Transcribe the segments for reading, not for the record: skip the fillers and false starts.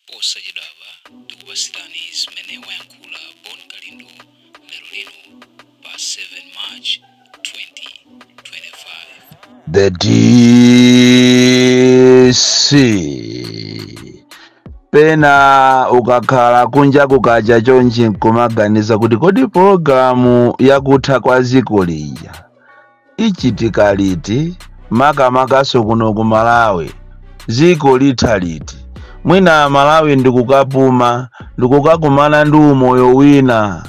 Posachedwapa tikupasirani zimene wayankhula Bon Kalindo lero lino pa 7 March 2025. The DC, pena ukakhala kunja kukacha chonchi nkumaganiza kuti kodi pologalamu yakutha kwa ziko lija ichitika liti? Makamakaso kuno ku Malawi, ziko litha liti? Mwina Malawi ndikukapuma, ndikukakumana ndi umoyo wina,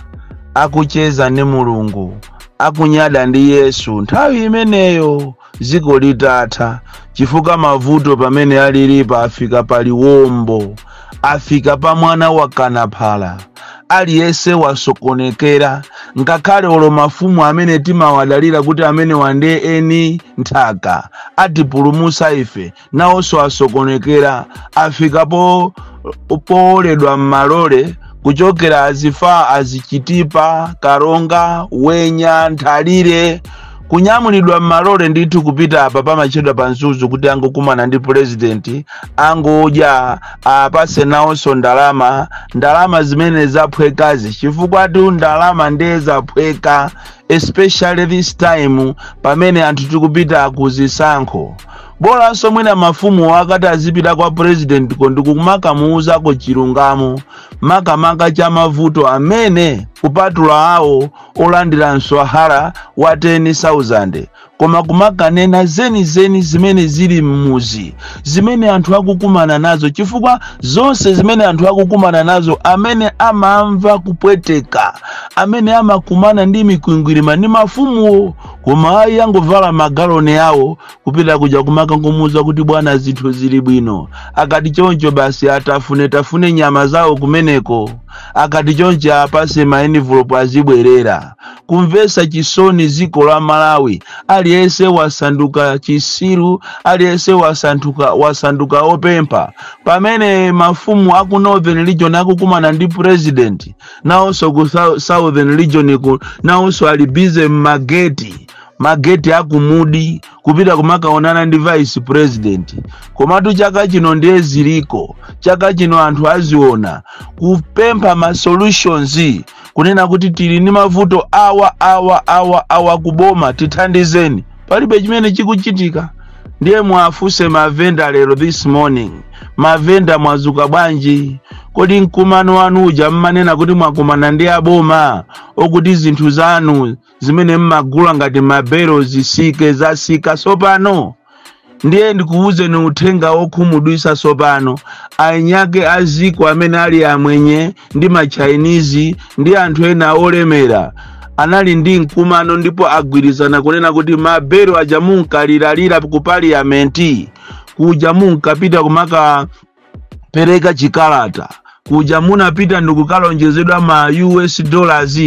akucheza ndi Mulungu, akunyada ndi Yesu, nthawi imeneyo ziko litatha, chifukwa mavuto pamene alilipa afika paliwombo, afika pa mwana wakanaphala. Aliyense wasokonekera, ngakhale olo mafumu amene timawadalira kuti amene wande eni nthaka atipulumusa ife, nawonso asokonekera, afika pooledwa m'malole kuchokera azifa azichitipa, Karonga, Wenya, Nthalire, kunyamulidwa m'malole ndithu kupita apa pamachedwa pa Mzuzu kuti angokumana ndi purezidenti, angodya, apase nawonso ndalama, ndalama zimene zaphwekazi, chifukwa tu ndalama ndiye zaphweka, especially this time pamene anthu tikupita kuzisankho. Bolanso mwina mafumu akati azipita kwa president ko ndikumakamuuzako chilungamo, makamaka cha mavuto amene kupatula awo olandira mswahara wa 10,000, koma kumakanena zenizeni zimene zili mmuzi, zimene anthu akukumana nazo, chifukwa zonse zimene anthu akukumana nazo, amene amamva kupweteka, amene amakumana ndi mikwingwirima ndi mafumuwo. Koma ayi, angovala magaloni awo kupita kuja kumakangomuuza kuti bwana, zinthu zili bwino. Akati choncho basi atafune tafune nyama zawo kumeneko, akati choncho apase ma envelope azibwerera. Kumvesa chisoni, ziko la Malawi aliyense wasanduka chisiru, aliyense wasanduka opempha. Pamene mafumu aku Northern Region akukumana ndi president, nawonso ku Southern Region ku nawonso ali busy mmageti, mageti akumudi, kupita kumakaonana ndi vice president. Komatu chaka chino ndiye ziliko, chaka chino anthu aziona kupempha ma solutions, kunena kuti tili ndi mavuto awa, awa, awa, awa, kuboma tithandizeni. Palibe chimene chikuchitika. Ndiye mwafuse mavenda lero, this morning, mavenda mwazuka bwanji? Kodi mkumano wanu uja mmanena kuti mwakumana ndi aboma okuti zinthu zanu zimene mmagula ngati mabero zisike, zasika sopano? Ndiye ndikuwuzeni uthenga wokhumudwitsa sopano. Anyake aziko amene ali amwenye ndi ma Chinese ndi anthu ena olemera anali ndi mkumano ndipo agwirizana kunena kuti mabero aja munkaliralira ku parliament kuja, munkapita kumaka pereka chikalata kuja, munapita ndikukalonjezedwa ma US dollars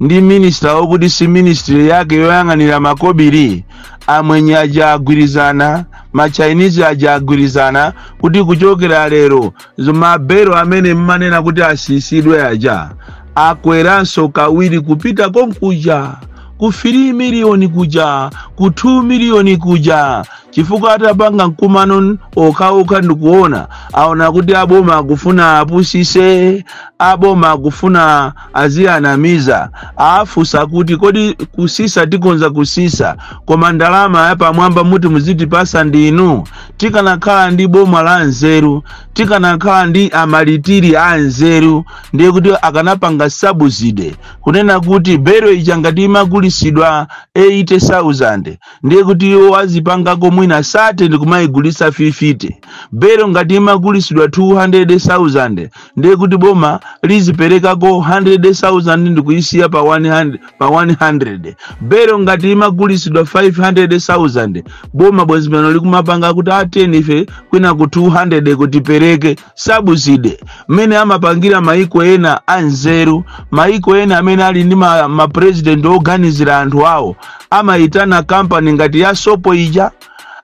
ndi minister wokuti si ministry yake yoyang'anira makobiri, amwenye aja agwirizana, ma Chinese aja agwirizana kuti kuchokera lero mabero amene mmanena kuti asisidwe aja akweranso kawiri, kupita konkuja ku 3 miliyoni kuja, ku 2 miliyoni kuja, chifukwa atapanga mkumano okhaokha ndikuona, aona kuti aboma akufuna apusise, aboma akufuna aziyanamiza. Afusa kuti kodi kusisa tikonza kusisa, koma ndalama yapamwamba muti muzitipasa ndinu? Tikanakhala ndi boma la nzeru, tikanakhala ndi amalitiri a nzeru, ndiye kuti akanapanga subsidy, kunena kuti bero ija ngati imagulisidwa 80,000, ndiye kuti iwo azipangako mwina sate ndikumayigulisa 50. Bero ngati imagulisidwa 200,000, ndiye kuti boma liziperekako 100,000 ndikuyisiya pa 100, pa 100. Bero ngati imagulisidwa 500,000, boma bwezi pano likumapanga kuti ateni ife kwina ku 200 kuti pereke subsidy, mmene amapangira maiko ena anzeru, maiko ena amene ali ndi ma president oganizira anthu awo. Amayitana kampani ngati ya sopo ija,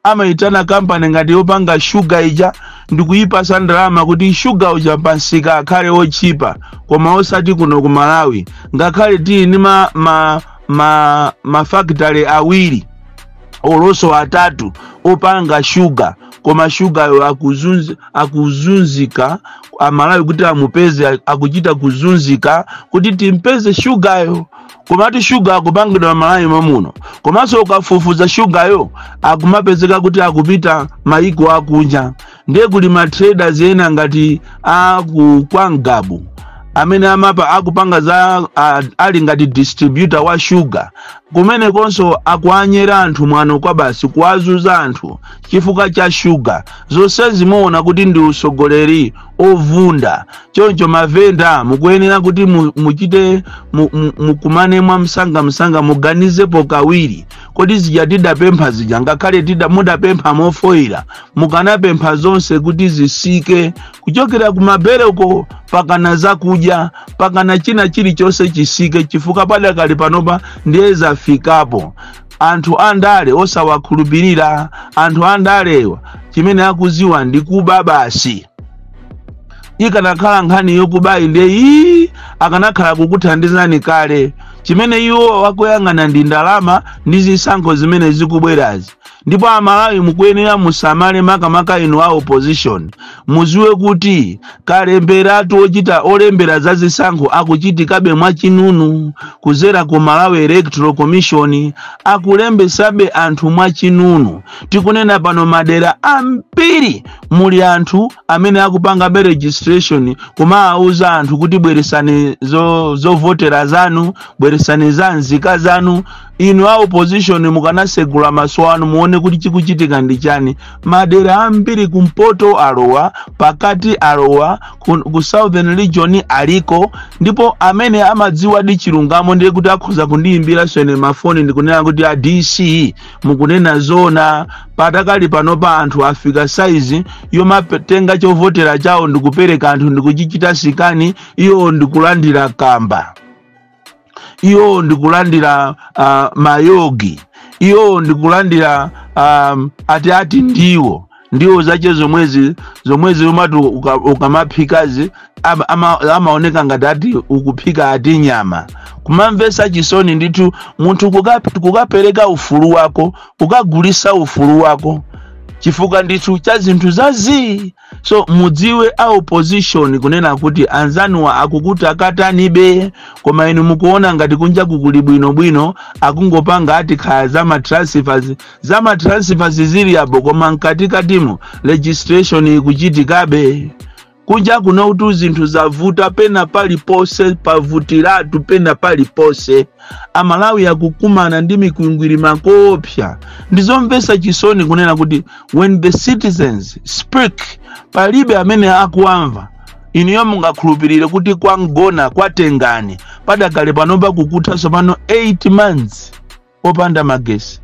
amayitana kampani ngati yopanga shuga ija, ndikuyipasa ndalama kuti shuga uja pansika akhale otchipa. Koma osati kuno ku Malawi, ngakhale tili ndi ma factory awiri. Olonso atatu opanga shuga, koma shugayo akuzunzika Amalawi kuti amupeze, akuchita kuzunzika kuti timpeze shugayo. Komati shuga akupangidwa Malawi momuno, komanso ukafufuza shugayo akumapezeka kuti akupita maiko akunja. Ndiye kuli ma traders ena ngati aku Kwangabu amene amapa akupanga za ali ngati distributor wa shuga. Kumenekonso akuanyera anthu mwano kwa basi, kuwazuza anthu chifukwa cha shuga. Zonse zimuona kuti ndi usogoleri ovunda. Choncho mavenda mukuyenera kuti muchite mukumane mwa msangamsanga, muganizepo kawiri. Kodi zija tidapempha zija, ngakhale mudapempha mofoira, mukanapempha zonse kuti zisike kuchokera kumabereko pakana zakudya, pakana china chilichonse chisike, chifukwa padakali panopa ndiye zafikapo. Anthu andale osawakhulupirira. Anthu andalewa chimene akuziwa ndi kuba basi. Ikanakhala nkhani yokubayi, ndiye ii akanakhala kukuthandizani kale. Chimene iwo wakuyang'ana ndi ndalama ndi zisankho zimene zikubwerazi. Ndipo Amalawi mukuyenera musamale, makamaka inu a opposition. Muziwe kuti kalemberatu ochita olembera za zisankho akuchitikabe mwachinunu kuzera ku Malawi Electoral Commission, akulembesabe anthu mwachinunu. Tikunena pano, madera ambiri muli anthu amene akupangabe registration, kumawauza anthu kuti bweresani zovotera zanu, bweresani za nzika zanu. Inu a opposition mukanasegula maso anu muone kuti chikuchitika ndi chani. Madera ambiri kumpoto alowa, pakati alowa, ku Southern Region aliko. Ndipo amene amadziwa di chilungamo ndiye kuti akhoza kundiyimbira ine mafoni ndikunena kuti, "A DC, mukunena zona." Patakali panopa anthu afika saizi yomatenga chovotera chawo ndikupereka anthu, ndikuchichita scan, iwo ndikulandira kamba, iwo ndikulandira mayogi, iwo ndikulandira ati ndiwo zache zomwezi umati ukamaphikazi amaoneka ngati ati ukuphika ati nyama. Kumamvesa chisoni ndithu munthu kukapereka ufulu wako, kukagulisa ufulu wako chifukwa ndithu cha zinthu zazii. So mudziwe a opposition kunena kuti anzanuwa akukuti akatanibe, koma inu mukuona ngati kunja kukuli bwinobwino. Akungopanga ati khaya za transfers, za transfers zili apo, koma mkatikatimo registration ikuchitikabe. Kunja kuno kuti zinthu zavuta pena paliponse, pavutiratu pena paliponse. Amalawi akukumana ndi mikwingwiri makoopsa. Ndizomvetsa chisoni kunena kuti when the citizens speak, palibe amene akuamva. Inuyo mungakhulupirire kuti kwangona kwatengani padakale panopa kukuthanso pano 8 months popanda magesi?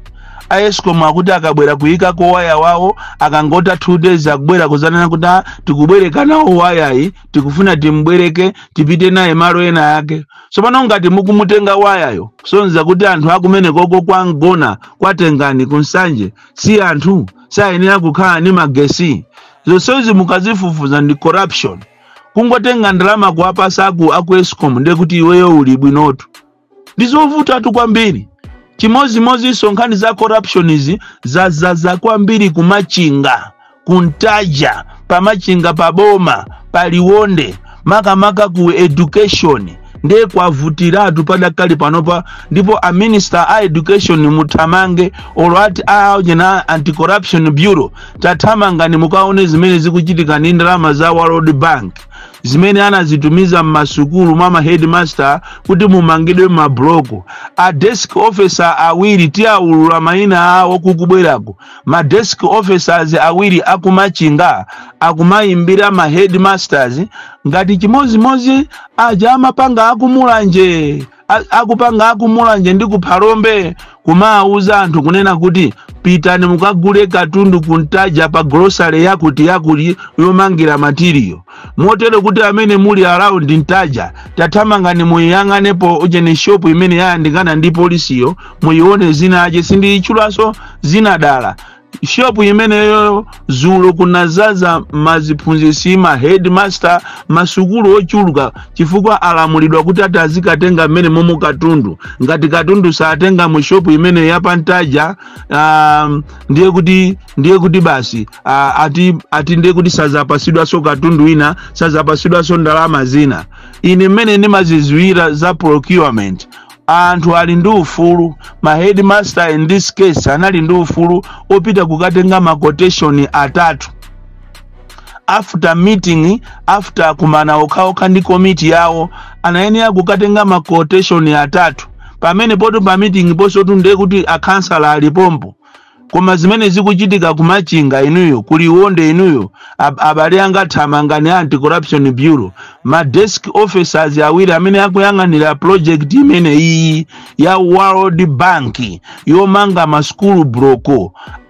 A ESCOM akuti akabwera kuyikako waya wawo, akangota 2 days akubwera kuzanena kuti, "Ah, tikubwereka nawo wayayi, tikufuna timbwereke tipite naye malo ena yake." Tsopano ngati mukumutenga wayayo, sonza kuti anthu akumenekoko kwangona kwatengani kunsanje si anthu, sayenera kukhala ndi magesi? Zonsezi mukazifufuza ndi corruption. Kungotenga ndalama kuwapasa aku ESCOM, ndiye kuti iweyo uli bwinotu. Ndizovutatu kwambiri. Chimozimozinso nkhani za corruption izi zazaza kwambiri kumachinga, kuntaja, pamachinga, paboma, paliwonde, makamaka ku education ndiye kwavutiratu padakali panopa. Ndipo a minister a education muthamange, olo ati a Anti-Corruption Bureau, tathamangani mukaone zimene zikuchitika ndi ndalama za World Bank zimene anazitumiza m'masukulu mwa ma headmaster kuti mumangidwe mabloko. A desk officer awiri, tiawulula mayina awo kukubwerako, ma desk officers awiri akumachinga akumayimbira ma headmasters ngati chimozimozi aja amapanga akumulanje, akupanga akumulanje ndi kuphalombe, kumawuza anthu kunena kuti pitani mukagule katundu kuntaja pa grocery yakuti yakuti yomangira material. Motero kuti amene muli around Ntaja, tathamangani muyang'anepo ujeni shop imene yayandikana ndi polisiyo, muyione zina ache, sindiyitchulanso zina dala. Shopu imeneyo zulo kunazaza maziphunzitsi, ma headmaster, masukulu ochuluka, chifukwa alamulidwa kuti ati azikatenga mmene momo katundu. Ngati katundu satenga mu shopu imene yapantaja, ndiye kuti basi, ati ndiye kuti sazapasidwanso katundu ina, sazapasidwanso ndalama zina. Ine mmene ndimaziziwira za procurement, anthu ali ndi ufulu, ma headmaster in this case anali ndi ufulu opita kukatenga ma quotation atatu after meeting, after kumana okhaokha ndi komiti yawo. Anayenera kukatenga ma quotation atatu pamene poto pa meeting posotu, ndiye kuti akhansala alipompo. Koma zimene zikuchitika kumachinga inuyo, kuliwonde inuyo, abale anga, thamangani Anti-Corruption Bureau. Ma desk officers awiri amene akuyang'anira project imene iyi ya World Bank yomanga masukulu block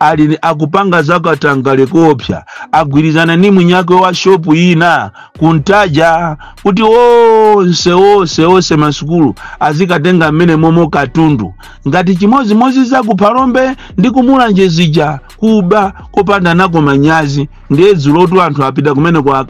ali akupanga zakatangale kopsa, agwirizana ndi mwinyake wa shopu ina kuntaja kuti onse onse onse masukulu azikatenga mmene momo katundu, ngati chimozimozi zakuphalombe ndi kumulanje zija, kuba kopanda nako manyazi. Ndiye dzulotu anthu apita kumeneko,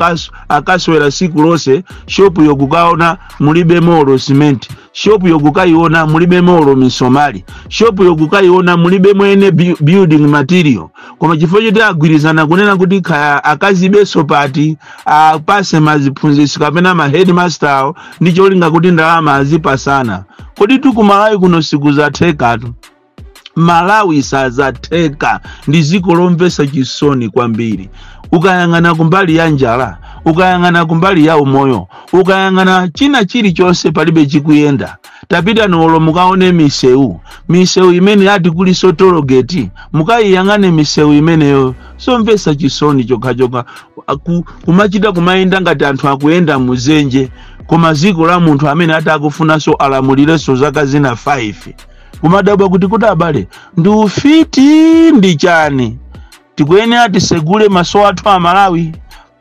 akaswera siku lonse. Shopu yokukaona mulibe molo simenti, shopu yokukayiona mulibe molo misomali, shopu yokukayiona mulibe mwene building material. Koma chifukwa choti agwirizana kunena kuti khaya akazibenso pati, apase maziphunzitsi kapena ma headmaster awo ndi cholinga kuti ndalama azipasana. Kodi tikumalawi kuno sikuzathekatu? Malawi sazatheka, ndi dziko lomvetsa chisoni kwambiri. Ukayang'ana kumbali ya njala, ukayang'ana kumbali ya umoyo, ukayang'ana china chilichonse, palibe chikuyenda. Tapita nolo mukaone misewu, misewu imene ati kuliso tollgate, mukayiyang'ane misewu imeneyo, somvetsa chisoni chokhachokha. Kumachita kumayenda ngati anthu akuyenda muzenje. Koma dziko la munthu amene ati akufunanso alamulirenso zaka zina 5, kumadabwa kuti abale, ndi ufiti ndi chani? Tikuyenera tisegule maso athu a Malawi,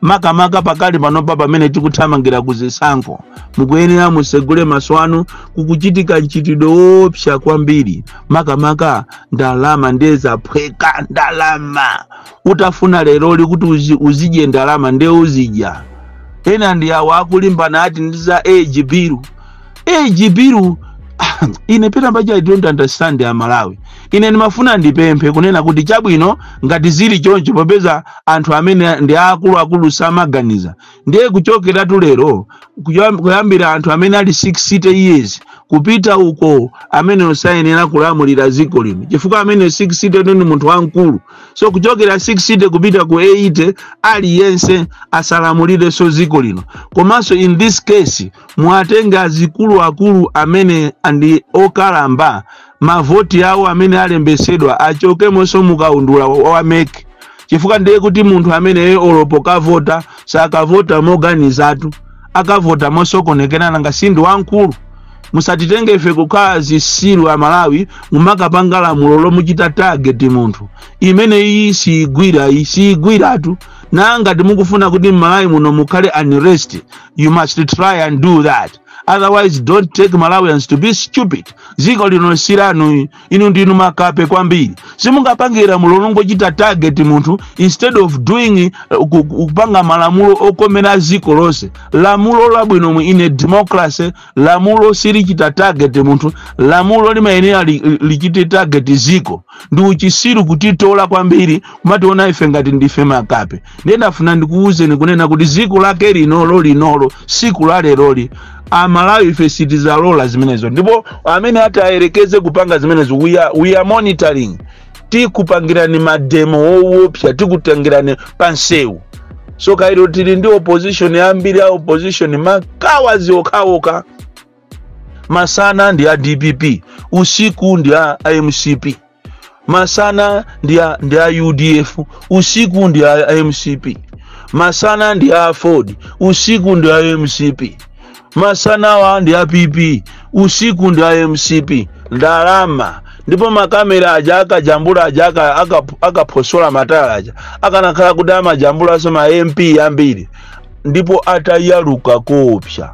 makamaka pakali panopa pamene tikuthamangira kuzisankho. Mukuyenera musegule maso anu, kukuchitika mchitidwe wopsa kwambiri. Makamaka ndalama ndiye zaphweka. Ndalama utafuna leroli kuti uzidye ndalama, ndiye uzidya. Ena ndi awo akulimbana ati ndi za age bill, age bill. Ine pena paja I don't understand Amalawi. Ine ndimafuna ndipemphe kunena kuti chabwino, ngati zili choncho, popeza anthu amene ndi akuluakulu samaganiza, ndiye kuchokeratu lero, kuyambira anthu amene ali 60 years kupita uko, amene osayenera kulamulira dziko lino, chifukwa amene 60 ndi munthu wamkulu. So kuchokera 60 kupita ku 80, aliyense asalamulirenso dziko lino. Komanso in this case mwatenge azikuluakulu amene ndi okalamba, mavoti awo amene alembesedwa achokemonso mukaundula wa MEC, chifukwa ndiye kuti munthu amene olopo kavota sakavota moganizatu, akavota mosokonekerana ngasi ndi wamkulu. Musatitenge ife kukhala zisilu Amalawi, mumakapanga lamulo lomuchita target munthu. Imene iyi siyigwira, iyi siyigwiratu. Nangati mukufuna kuti m'Malawi muno mukhale unrest, you must try and do that, otherwise don't take Malawians to be stupid. Dziko lino silanu, inu ndinu makape kwambiri. Simungapange lamulo longochita target munthu instead of doing kupanga malamulo okomera dziko lonse. Lamulo labwino in a democracy, lamulo silichita target munthu, lamulo limayenera lichite target dziko. Ndi uchisiru kutitola kwambiri, kumationa ife ngati ndife makape. Ndiye ndafuna ndikuwuzeni kunena kuti dziko lake linolo linolo, siku la leroli, Amalawi ife sitizalola zimenezo. Ndipo amene ati ayerekeze kupanga zimenezo, we are monitoring. Tikupangirani mademo woopsa, tikutangirani pansewu. So kairo tili ndi opposition ambiri, a opposition makawazi okhaokha. Masana ndi a DPP, usiku ndi a MCP. Masana ndi a UDF, usiku ndi a MCP. Masana ndi a Ford, usiku ndi a MCP. Masanawa ndi a PP, usiku ndi a MCP. Ndalama, ndipo makamera aja akajambula aja, akaphosola matala aja, akanakhala kuti amajambulanso ma MP ambiri, ndipo atayaluka koopsa.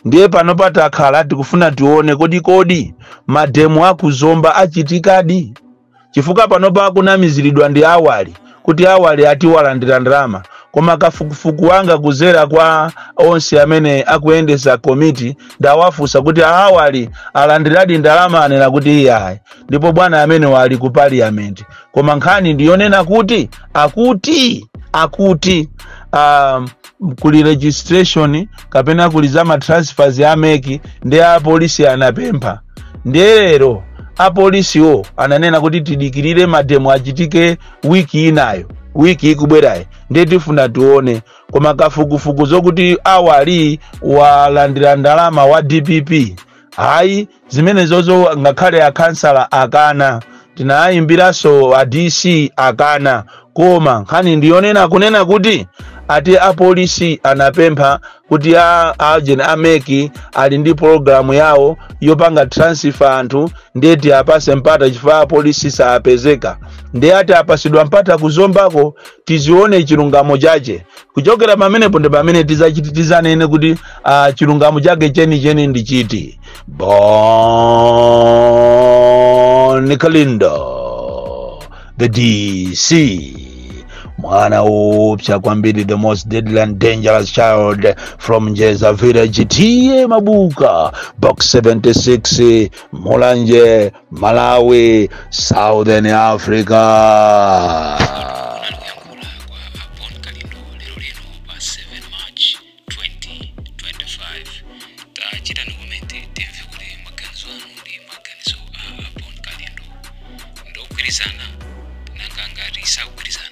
Ndiye pano patakhala tikufuna tione, kodi mademo akuzomba achitikadi? Chifukwa panopa akunamiziridwa ndi awali kuti awali ati walandira ndalama, koma kafukufuku wanga kuzera kwa onse amene akuyendesa komiti, ndawafunsa kuti awali alandiradi ndalama, anena kuti iyayi, ndipo bwana amene wali ku parliament. Koma nkhani ndiyonena kuti akuti kuli registration kapena kuli za ma transfers ya MEC, ndi apolisi anapempha. Ndiye lero apolisiwo ananena kuti tidikirire mademo achitike wiki inayo, wiki ikubwerayi, ndiye tifuna tione. Koma kafukufuku zokuti awali walandira ndalama wa DPP, hayi, zimene zozo ngakhale akhansala akana, tinayimbiranso a DC akana. Koma nkhani ndiyonena kunena kuti ati apolisi anapempha kuti a agent a MEC ali ndi pologalamu yawo yopanga transfer anthu, ndiye tiapase mpata chifukwa apolisi sapezeka. Ndiye ati apasidwa mpata kuzombako, tizione chilungamo chache. Kuchokera pamenepo ndi pamene tizanene kuti chilungamo chake chenicheni ndi chiti. Bon Kalindo, the DC, mwana upsa kwambiri, the most deadly and dangerous child from Njeza village, T/A Mabuka, Box 76, Mulanje, Malawi, Southern Africa. Kunali kuyankhula kwa Bon Kalindo lero lino pa 7 March 2025. Tachitani comment, timve kuti maganizo anu ndi maganizo a Bon Kalindo ndogwirizana, nanga ngati sakugwirizana.